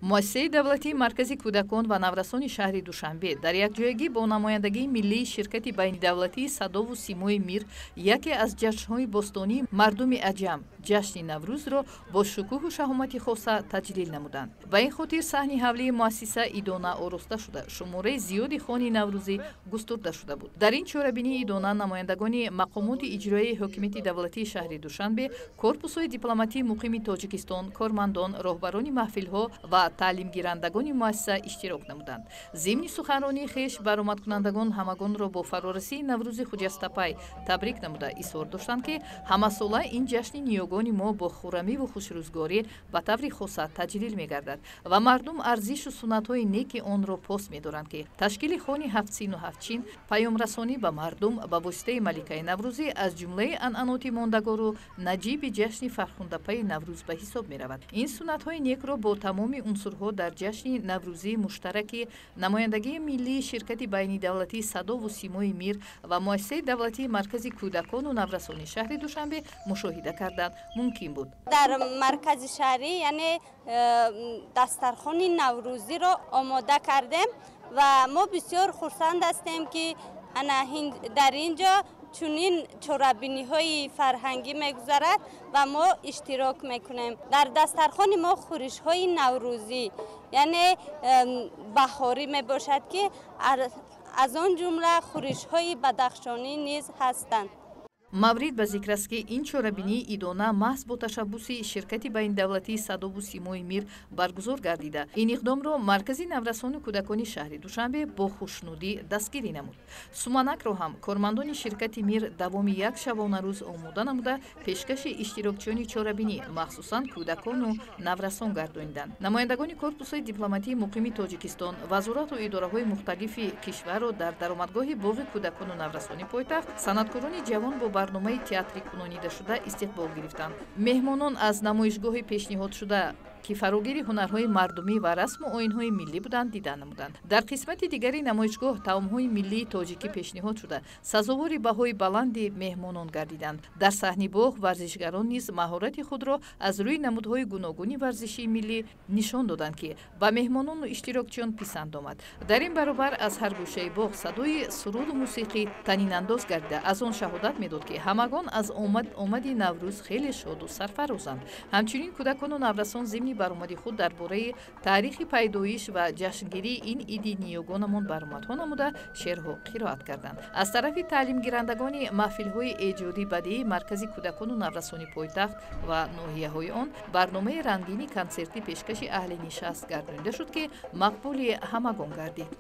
Муассисаи давлатии Маркази кӯдакон ва наврасони шаҳри Душанбе дар якҷоягӣ бо намояндагии миллии ширкати байнидавлатии Садову Симои Мир яке аз ҷашнҳои бостонии мардуми аҷам, ҷашни Наврӯзро бо шукӯҳу шаҳомати хоса таҷлил намуданд. Ба ин хотир саҳни ҳавлии муассиса идона ороста шуда, шумораи зиёди хони наврӯзӣ густурда шуда буд. Дар ин чорабинии идона намояндагони мақомоти иҷроияи ҳокимияти давлатии шаҳри Душанбе, корпусҳои дипломатии муқими Тоҷикистон, кормандон, роҳбарони маҳфилҳо ва таълимгирандагони муассиса иштирок намуданд. Зимни суханронии хеш баромадкунандагон ҳамагонро бо фарорасии Наврӯзи хуҷастапай табрик намуда, изҳор доштанд, ки ҳамасола ин ҷашни ниёгони мо бо хуррамиву хушрӯзгорӣ ба таври хоса таҷлил мегардад ва мардум арзишу суннатҳои неки онро пос медоранд, ки ташкили хони ҳафтсину ҳафтчин, паёмрасонӣ ба мардум ба воситаи маликаи наврӯзӣ аз ҷумлаи анъаноти мондагору наҷиби ҷашни фархундапаи Наврӯз ба ҳисоб меравад. Ин суннатҳои некро бо тамоми унсурҳо дар ҷашни наврӯзии муштараки намояндагии миллии ширкати байнидавлатии Садову Симои Мир ва муассисаи давлатии Маркази кӯдакону наврасони шаҳри Душанбе мушоҳида кардан мумкин буд. Дар маркази шаҳрӣ, яъне дастархони наврӯзиро омода кардем ва мо бисёр хурсанд ҳастем, ки дар ин ҷо чунин чорабиниҳои фарҳангӣ мегузарад ва мо иштирок мекунем. Дар дастархони мо хӯришҳои наврӯзӣ, яъне баҳорӣ мебошад, ки аз он ҷумла хӯришҳои бадахшонӣ низ ҳастанд. Маврид ба зикр аст, ки ин чорабинии идона маҳз бо ташаббуси ширкати байнидавлатии Садову Симои Мир баргузор гардида, ин иқдомро Маркази наврасону кӯдакони шаҳри Душанбе бо хушнудӣ дастгирӣ намуд. Суманакро ҳам кормандони ширкати Мир давоми як шабонарӯз омода намуда, пешкаши иштирокчиёни чорабинӣ, махсусан кӯдакону наврасон гардониданд. Намояндагони корпусҳои дипломатии муқими Тоҷикистон, вазорату идораҳои мухталифи кишварро дар даромадгоҳи боғи кӯдакону наврасони пойтахт санъаткорони ҷавон бо барномаи театри кунонидашуда истиқбол гирифтанд. Меҳмонон аз намоишгоҳи пешниҳодшуда, ки фарогири ҳунарҳои мардумӣ ва расму оинҳои миллӣ буданд, дида намуданд. Дар қисмати дигари намоишгоҳ таомҳои миллии тоҷикӣ пешниҳод шуда, сазовори баҳои баланди меҳмонон гардиданд. Дар саҳни боғ варзишгарон низ маҳорати худро аз рӯи намудҳои гуногуни варзишии миллӣ нишон доданд, ки ба меҳмонону иштирокчиён писанд омад. Дар ин баробар аз ҳар гӯшаи боғ садои суруду мусиқӣ танинандоз гардида, аз он шаҳодат медод, ки ҳамагон аз омади Наврӯз хеле шоду сарфарозанд. Ҳамчунин кӯдакону наврасон зимни баромади худ дар бораи таърихи пайдоиш ва ҷашнгирии ин иди ниёгонамон баромадҳо намуда, шеърҳо қироат карданд. Аз тарафи таълимгирандагони маҳфилҳои эҷодӣ бадеии Маркази кӯдакону наврасони пойтахт ва ноҳияҳои он барномаи рангини консертӣ пешкаши аҳли нишаст гардонида шуд, ки мақбули ҳамагон гардид.